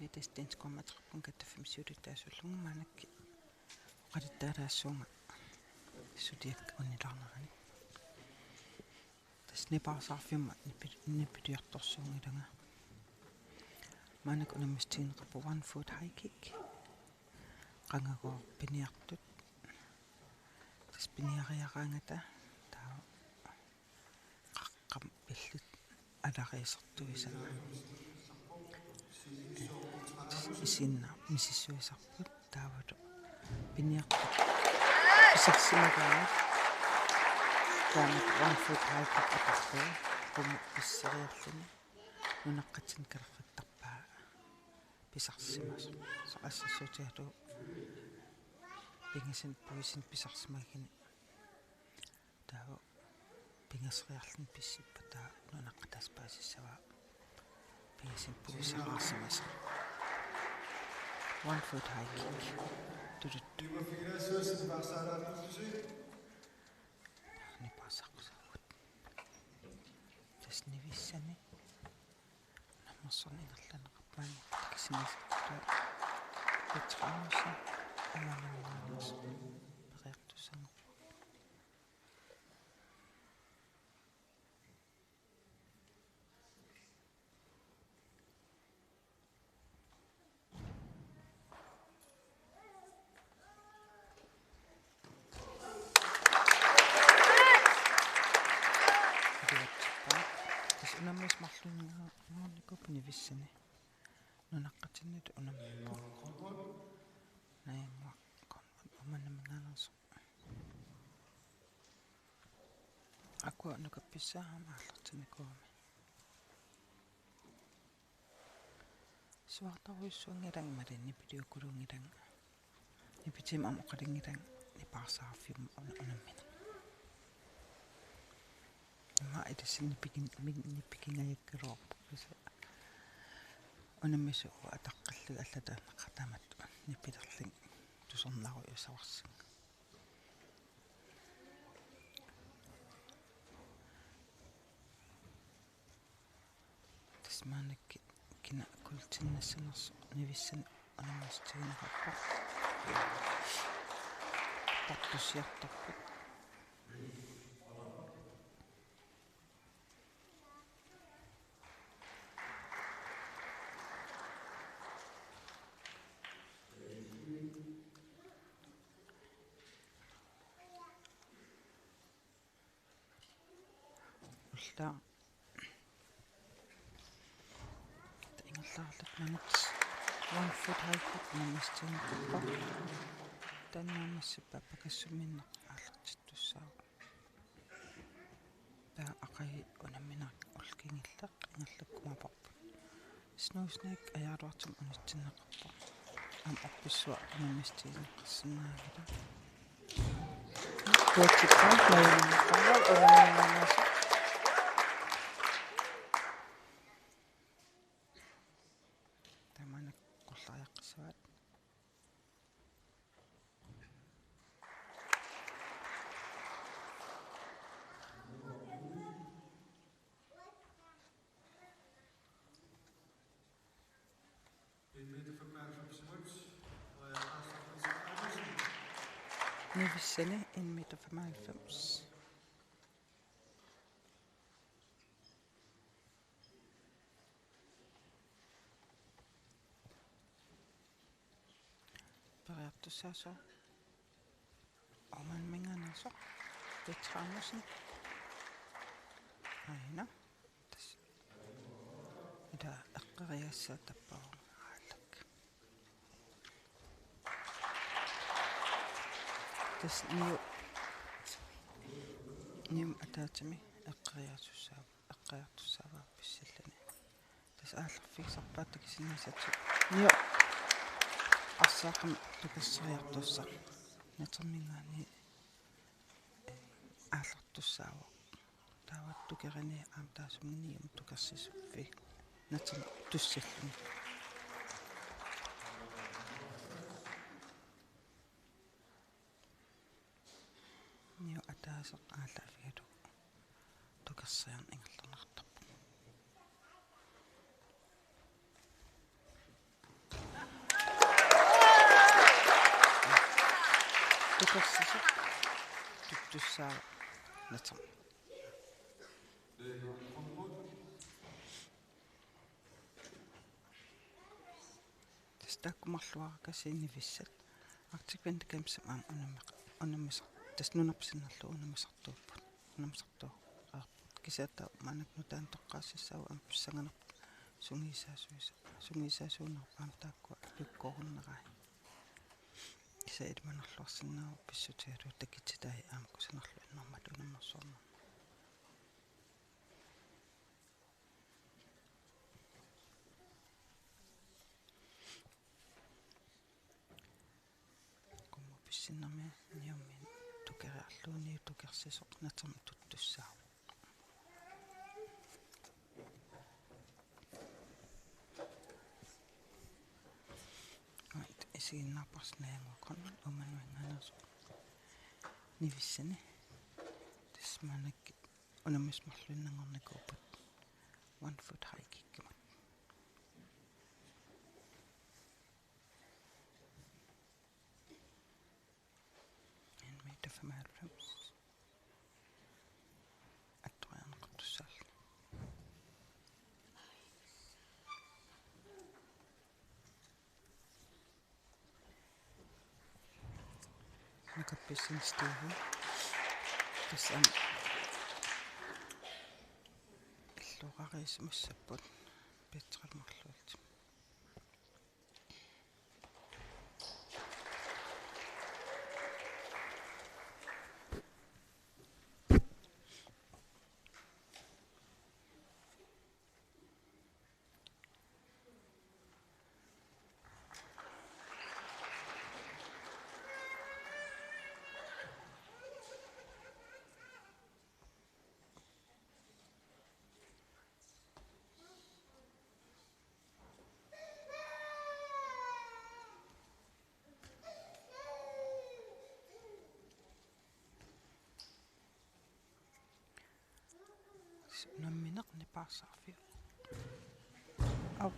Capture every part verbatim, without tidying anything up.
Latest Dance Combat Rappen Kattaffimmik siulittaasullugu maannakkut oqaluttaalaassavunga suliakka unnilaarnerani. Tassa nipaarsaarfimma nipi-, nipilersorsuunngilanga. Maannakkut unammissuteqarpoq one foot high kick. Qangagooq piniartut. Tassa piniariaraangata taava qaqqamut pillugu alariisertuisarput. Isinnaasoq misissuisarput taavalu piniartut pisarsimagaangat taama one foot high kick atorlugu qummut pisseriarluni nunaqqatinik kalerrittarpaa pisarsimasoq. Soorlu assersuutigalugu pingasuni puisini pisarsimaguni taava pingasoriarluni pissippat taava nunaqqataasut paasissavaa pingasuni puisaqarsimasoq. One foot high kick. Tutut. Nipaarsaaqqusaarput. Tassa nivissani unammersorneq ingerlanneqarpoq maanna takissinnaasarput. Petra Amundsen, Amanda Magnusson, periartussanngorpoq. Tassa unammisut marlunngornikuupput nivissani. Nunaqqatinnut unammipput. Naimua Konrad Uummannaminngaanneersoq. Akua nukappissaa aamma aallartinnikuugami. Suaartorujussuunngilanga imaluunniit nipiliukuluunngilanga. Nipitimmik aamma oqaluunngilanga nipaarsaarfimma una-, unammineq. Immaqa ilissi nipikin-, mi-, nipikingajakkaluarpoq kisianni unammisut ataqqillugit allatut anneqartut taamatut nipilerlugit tusarnaarujussuarsinga. Tassa maannakkut kina kuultinnassanersoq nivissani unammissuteqarpoq. Tartussiartorput. Ullaaq. Ingerlaarluta maannakkut one foot high kick unammissuteqarpoq. Taanna massippa pakassuminneq aallartittussaavoq. Taava aqagu unammineq ullup kingulleq ingerlakkumaarparput. Snuusnik ajaluartumik unitsinneqarpoq. Aamma orpissua unammissuteqarsinnaanngilaq. Tuatsippaa, majunngippaa, unammineq. Tamanna qullariaqqissavaat. Nivissani en meter femoghalvfems. Periartussaasoq. Uummannaminngaanneersoq. Petra Amundsen. Aana. Tassa. Ila eqqoriassaat tappavunga aallak. Tassa niu-, niumut ataatsimi eqqoriartussaava-, eqqoriartussaavara pissilluni. Tassa aallarfigisarpaat takusinnaasatut. Niu. Arsaaqami tukersoriartussaq. Naterminngaanniit aallartussaavoq. Taava tukerini aamma taassuma niumut tukersisuffiup natertussalluni. Niu ataaseq aallaavigalugu tukersoriarneq ingerlanneqartarpoq. Taava naterma. Tassa taakku marluarakasiit nivissat Arctic Winter Games aamma unammeq-, unammisar-, tassa nunarput sinnerlugu unammisartuupput. Unammisartuupput. Kisianni taava maannakkut nutaanik toqqaassassaagut aamma pissanganarpoq sungiusaasuisa-, sungiusaasuunerput aamma taakkua pikkoorunnerai. Kisianni ilimanarluarsinnaavoq pissutigalugu takititai aamma kusanarluinnarmata unammersuarnermi. Qummut pissinnermi niummi tukeriarlugu niut tukersisoq natermut tuttussaavoq. Ait, isiginnaarparsi Najanguup Grønlund Uummannaminngaanneersoq nivissani. Tassa maannakkut unammisut marluinnanngornikuupput one foot high kickimut. En meter femoghalvfems. Attoriarneqartussaalluni. Nukappiassani Steve. Tassa aamma illuarisimassapput Petra marluullutik. Nammineq nipaarsaarfiuvoq. Au.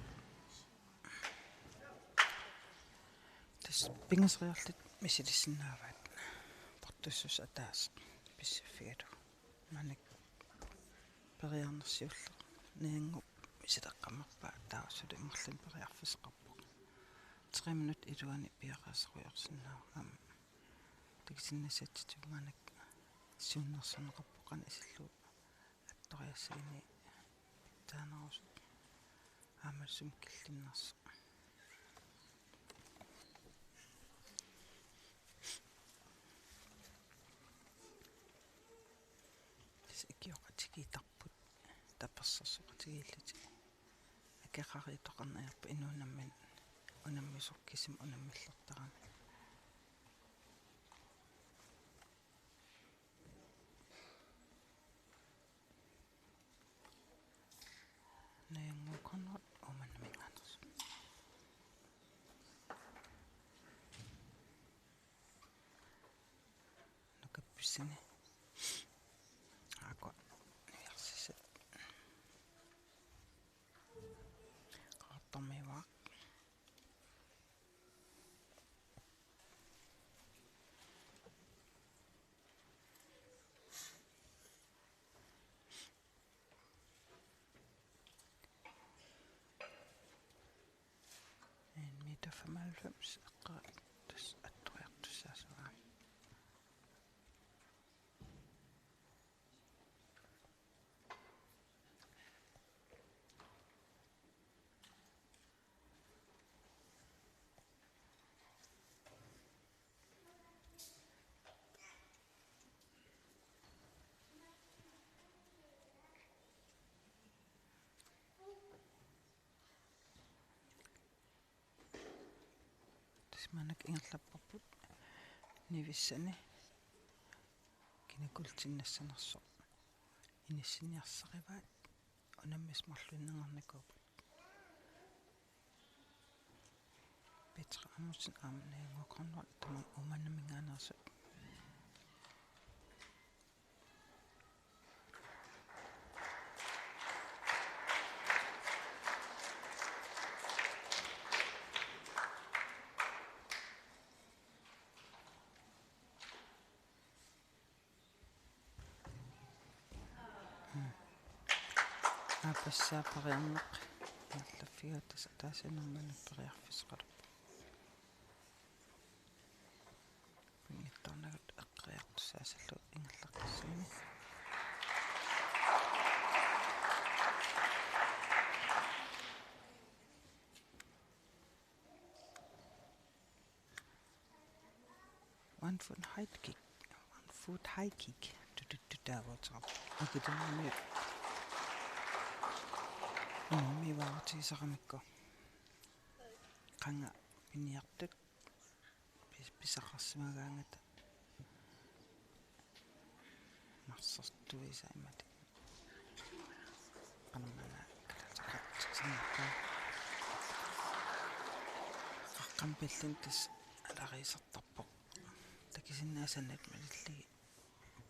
Tassa pingasoriarlutik misilisinnaavaat portussuseq ataaseq pissiffigalugu. Maannakkut periarneq siulleq Najannguup misileqqammerpaa taava suli marlunnik periarfissaqarpoq. Tre minut iluani piareersarujorsinnaavoq aamma. Takusinnaasassitsinni maannakkut siunnersorneqarpoq qanoq isillugu attoriassaguni pitsaanerusoq aammalu sumut killinnersoq. Tassa ikioqatigiittarput tapersersoqatigiillutik. Akeqareertoqarneq ajorput inuup nammineq unammisoq kisimi unammillertarami. Najannguup Grønlund Uummannaminngaanneersoq. Nukappiassani. Aajuku niviarsissat. Qaqortormiuaaq. En meter femoghalvfems, eqqaa tassa attoriartussaassavaa. Tassa maannakkut ingerlapparput nivissani kina guldinnik nassanersoq inissiniarsarivaat. Unammisut marluinnanngornikuupput. Petra Amundsen aamma Najannguup Grønlund, tamanna Uummannaminngaanneersoq. Aappassaa periarneq ingerlaffigaat, tassa ataaseq nummer et-imut periarfissaqalerpoq. Pinngitsoornagut eqqiartussaassallugu ingerlaqqissaanni. One foot high kick. One foot high kick. Tututtu taaguuteqarpoq. Akitunngumiut. Unammivaarutigisaramikku. Qanga piniartut pis-, pisaqarsimagaangata. Marsortuisa imaat. Qanormaana kalaallisut qatsutsinnarpaa. Qaqqami pillin tassa alariisartarpoq. Takusinnaasannik malillugit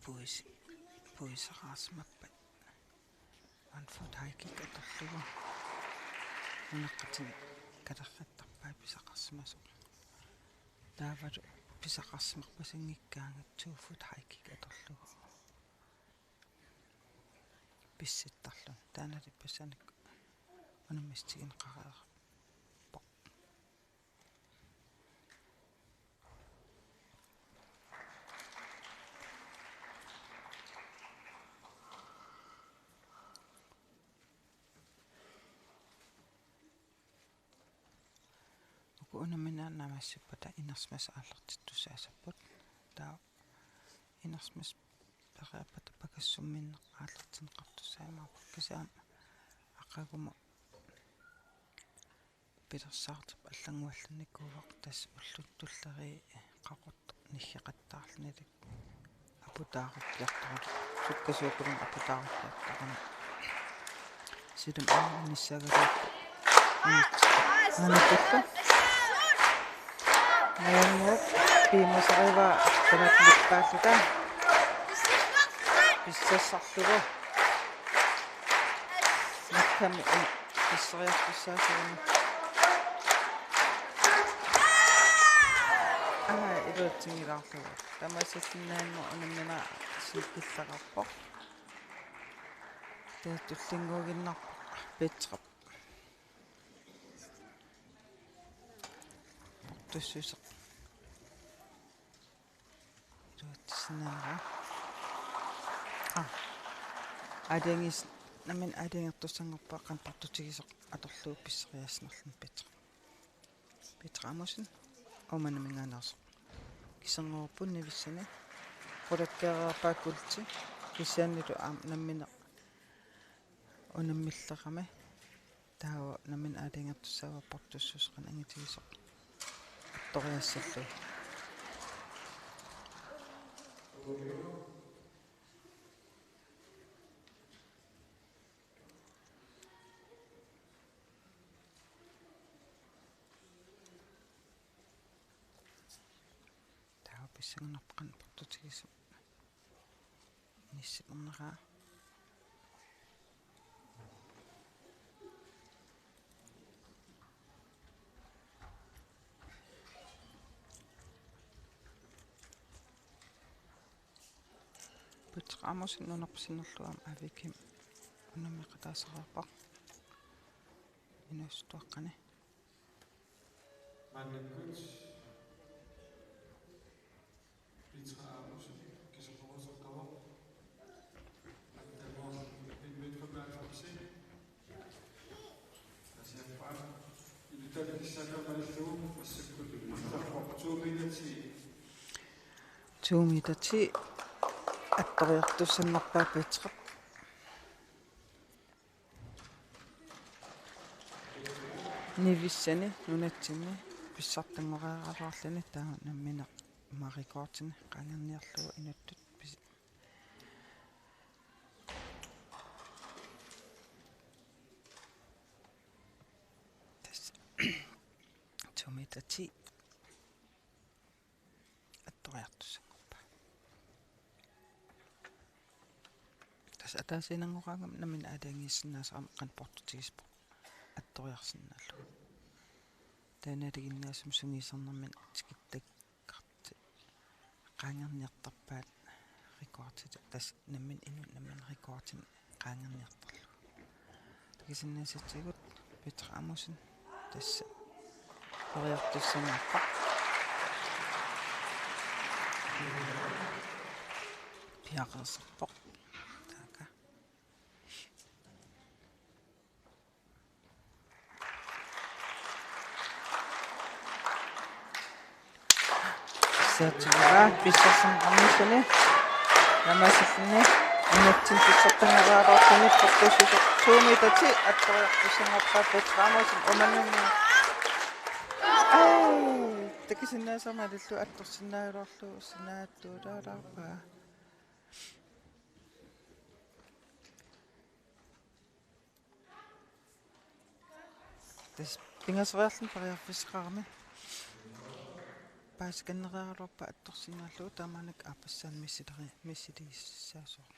puis-, puisaqarsimappat. One foot high kick atorlugu. Nunaqqatinik kalerrittarpai pisaqarsimasoq. Taavalu pisaqarsimarpasinngikkaangat two foot high kick atorlugu. Pissittarluni. Taanna ippassaanik unammissutigineqareerpoq. Uku unamminerit naammassippata inersimasut aallartittussaassapput. Taava inersimasut periarpata pakassumminneq aallartinneqartussaajumaarpoq, kisianni aqagumut pilersaartip allannguallannikuuvoq, tassa ullut tulleriit Qaqortoq niggeqattaarluni aputaarukkiartoruni, sukkasuukulunga aputaarukkiartoruni. Silum aamma inissagaluarpoq. Aana tullu. Maannakkut piumasarivaa tamatlippaalluta. Pissassarlugu. Nakkami pisseriartussaassagunik. Aa, iluatsinngilluinnarlugu. Tamassi sinnaanngooq unammineq sikkillaqarpoq. Taava tullinnguuginnarpoq Petrap. Portussuseq. Iluatsissinnaaneraa. Aa. Aalajangiis-, nammineq aalajangertussanngorpat qanoq portutigisoq atorlugu pisseriaassinnarluni Petra. Petra Amundsen, Uummannaminngaanneersoq. Kiserngorupput Nivissani. Qulakkeereerpaa Kulti. Kisiannilu aamma nammineq unammillerami. Taava nammineq aalajangertussaavoq portussuseq qanoq angitigisoq attoriassallugu. Taava pissanganarpoq qanoq portutigisoq. Nissiperneraa. Petra Amundsen nunarput sinnerlugu aamma A V G-mi unammeqataasereerpoq. Inuusuttuaqqani. Maannakkut Petra Amundsen, kiserngoruteqarpoq. Attenborough, N-femoghalvfems. Tassa herfra. Inuttaaqatigiissaarlugu massakkut. To meter ti. To meter ti. Attoriartussannarpaa Petrap. Nivissani nunatsinni pissartanngoreeraluarluni taava nammineq aamma rekordinik qaangerniarlugu inuttut pis-, tassa to meter ti. Attoriartussanngorpaa. Tassa ataasiinnanngoraangama nammineq aalajangiissinnaasoq aamma qanoq portutigisarpoq attoriarsinnaallugu. Taanna aalajangiinnarnermini sungiusarnermini tikittakkartut qaangerniartarpaat rekordit, tassa nammineq inuup nammineq rekordinik qaangerniartarlugu. Takusinnaasatigut Petra Amundsen tassa periarfissanngorpoq. Piareersarpoq. Taaka. Saatsugaa pissarsineqarnissani. Taamaasilluni nunatsinni pissartanngoriaraluarluni attortussuseq to meter ti attoriartussanngorpaa Petra Amundsen Uummannamiit. Ai, takusinnaasama alillu attorsinnaagaluarlugu sinaattuulaarpaa. Tassa pingasoriarluni periarfissaqarami. Paasikannereeraluarpaa attorsinnaallugu taamaanik aappassaani missiliri-, missiliissaasoq.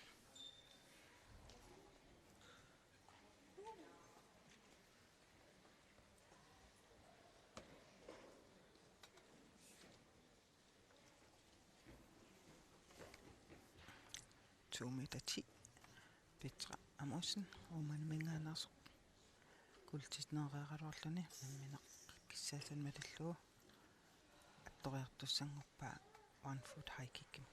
To meter ti. Petra Amundsen, Uummannaminngaanneersoq. Kuultitsinereeraluarluni nammineq kissaassanik malillugu attoriartussanngorpaa one foot high kickimut.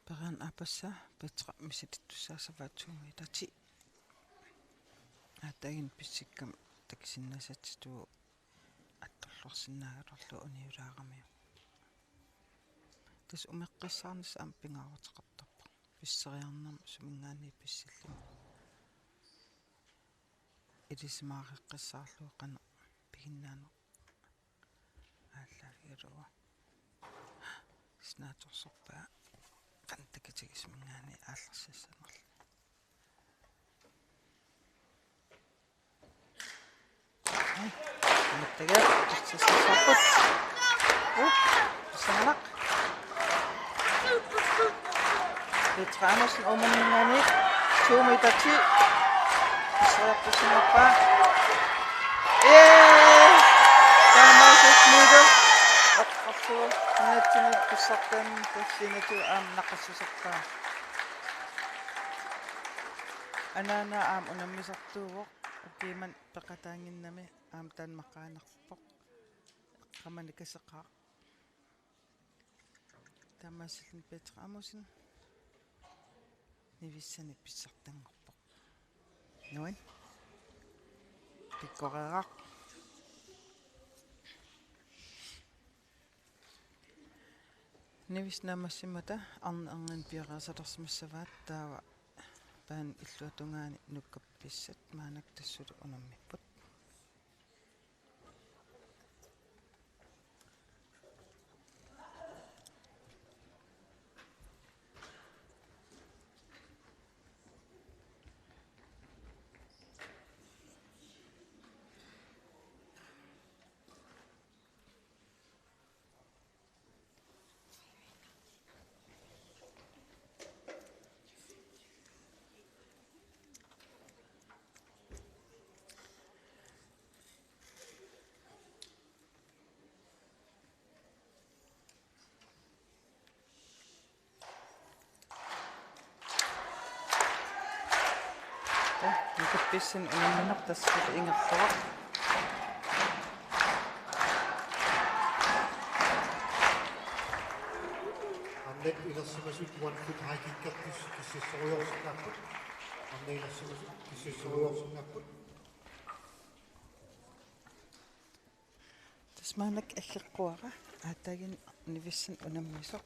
Periarfissaq aappassaa Petra misiliittussaassavaa to meter ti. Aataaginnaq pissikkami takusinnaasatitut attorluarsinnaagaluarlugu uniulaaramiuk. Tassa umeqqissaarnissaq aamma pingaaruteqartarpoq. Pisseriarnermi suminngaanniit pissilluni. Ilisimaareqqissaarlugu qanoq piginnaaneq aallaavigalugu. Sinaatsorsorpaa qanoq takutigisumik aallersissanerlugu. Ai, aamma taga, pissarsissaarput. Uh, pissanganaq. Petra Amundsen Uummannaminngaanniit to meter ti. Pisseriartussanngorpaa. Ee! Taamaasilluni Mika. Eqqarlugu nunatsinni pissartanngorpaa tassaniittoq aamma naqissuserpaa. Anaana aamma unammisartuuvoq. Ukiumut peqataannginnami aamma Danmarkimiinnarpoq. Eqqaamanikasiqaaq. Taamaasilluni Petra Amundsen Nivissani pissartanngorpoq. Nuann. Pikkoreeraq. Nivissap naammassimmata arnat erniinnaq piareersalersimassavaat, taava baanip illuatungaani nukkappat pissat maannakkut tassunga unammipput. Nukappissin unammineq tassalu ingerlavoq. Arnat ilersimasut one foot high kickerput kissassorujoorsinnaapput. Arnat ilersimasut kissassorujoorsinnaapput. Tassa maannakkut aggeqquara, aataaginnaq Nivissap unammisoq.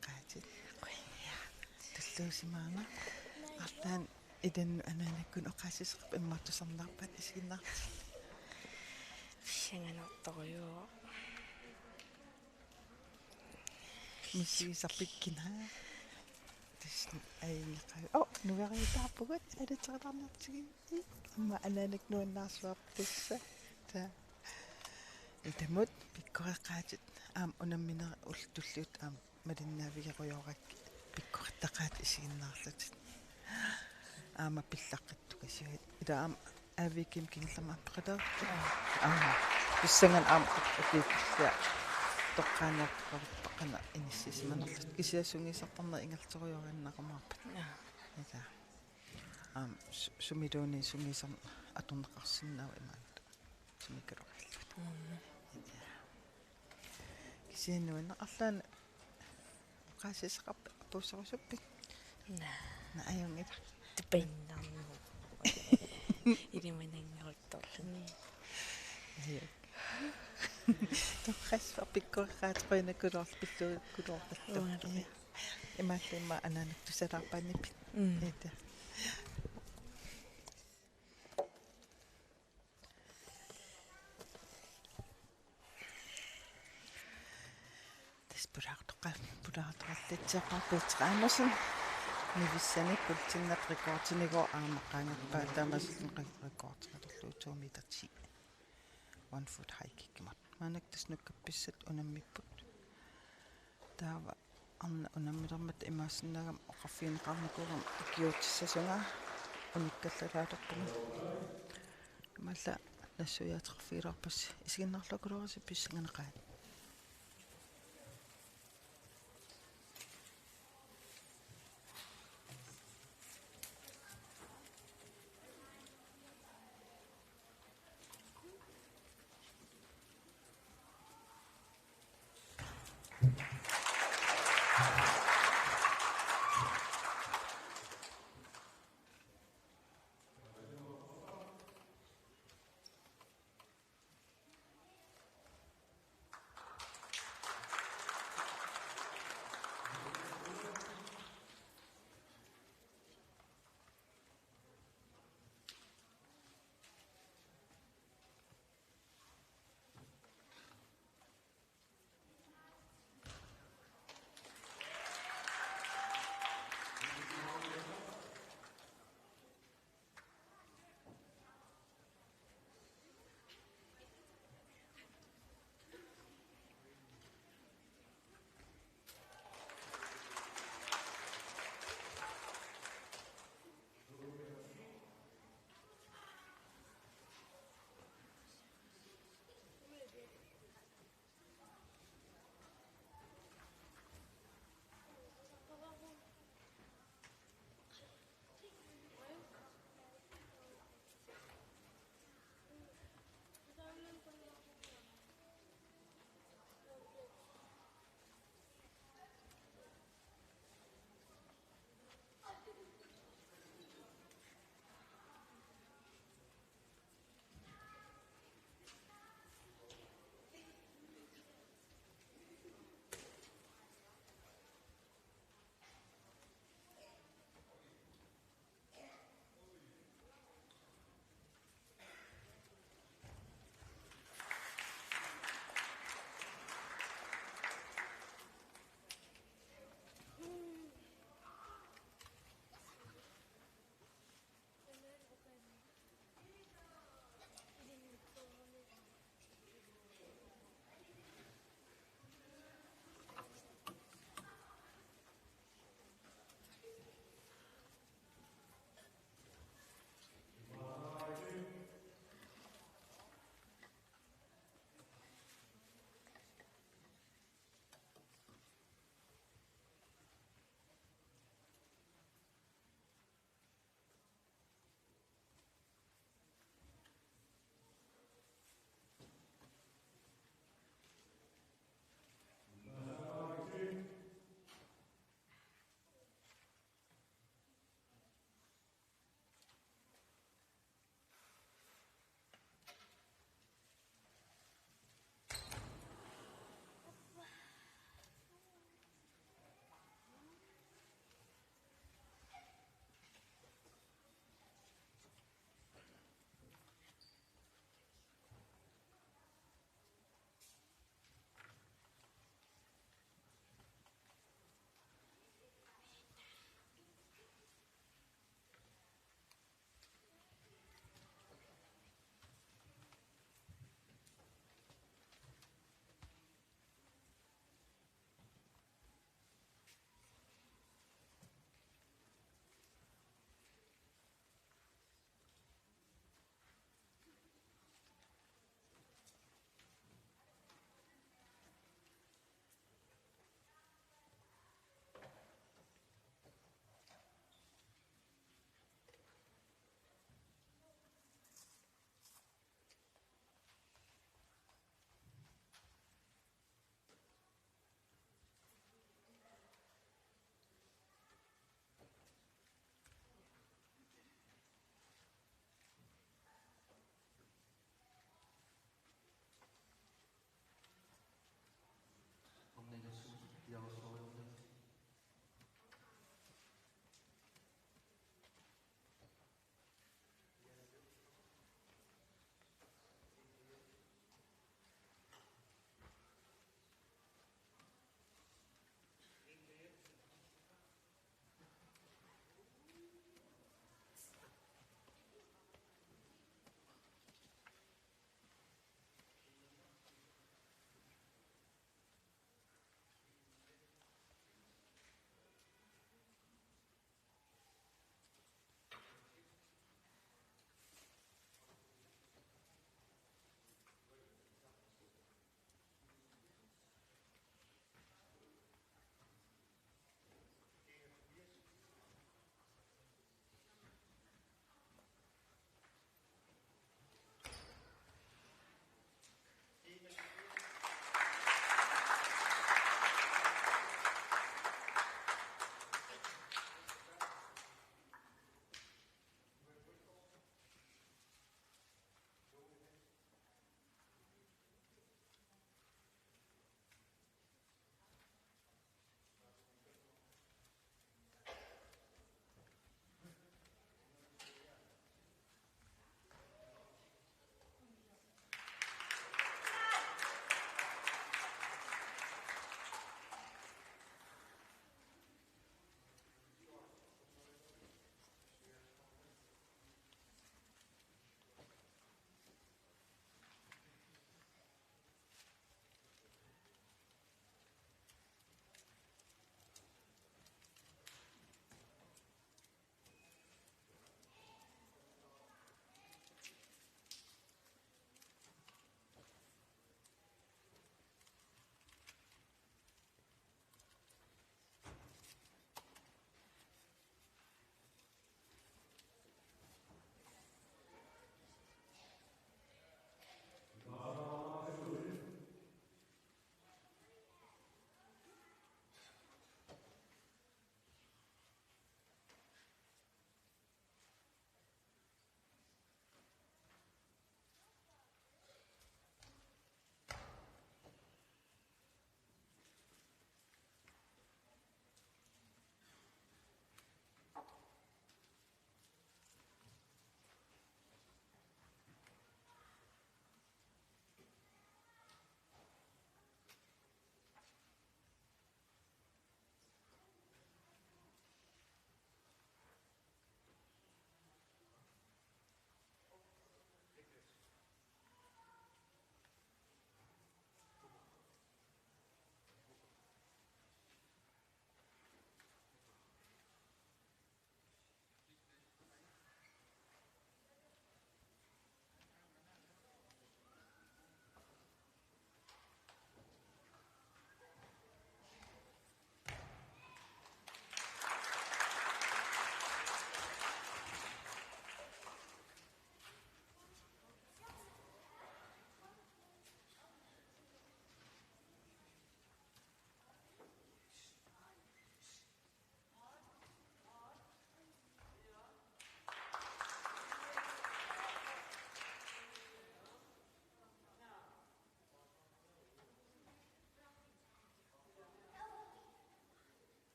pikkoreqaatit. Tulluusimaarnaq. Arlaanni ilinnut anaanakkut oqaasissaqarpit immaqa tusarnaarpat isiginnaartut? Pissanganartorujuuvoq. Misigisarpit kina? Tassa ajunngilaq. Oh, nueriutaarpugut alutorilaarniartigit. Immaqa anaanakkut nuannaarsuarput tassa. Taa. Itamut pikkoreqaatit aamma unamminerit ullut tulliuttut aamma malinnaavigerujoorakkit pikkoreqaatit isiginnaarlutit. Aamma pillaqqittukasiuit. Ila aamma A V G-mut kingullermik aamma peqataarput. Aamma pissanganaq aamma ukiut tulliani toqqaannartoqarpoq qanoq inissisimanerlutit. Kisianni sungiusartarneq ingerlaterujooriinnarumaarpat. Ila. Aamma su-, sumiluunniit sungiusarneq atorneqarsinnaavoq imaattoq. Sumikuluulluni. Mm. Kisianni nuanneq arlaanni oqaasissaqarpit puusserusuppit? Naa. Naa, ajunngilaq. Tupinnarneq. Ilimananngoruttorluni. Ajunngilaq. Torrassuaq pikkoreqaat qujanaqquloorl-, pilluaqquloorpallu. Uanga. Imaallu immaqa anaanakkut tusalaarpaannippit. Mm. Ita. Tassa pulaartoqa-, pulaartoqallatsiarpara Peter Andersen. Nivissanik kuultinneq rekordinnigooq aamma qaangerpaa taamaasillutik re-, rekordinnguarlugu to meter ti. One foot high kickimut. Maannakkut tassa nukkappissat unammipput. Taava arnaq unammilermata imaassinnaagama oqarfigineqarnikuugama ikiuutissasunga unikkallalaartarpunga. Imaallaat nassuiaateqarfigilaarpassi isiginnaarluakuluarisi pissanganaqaat.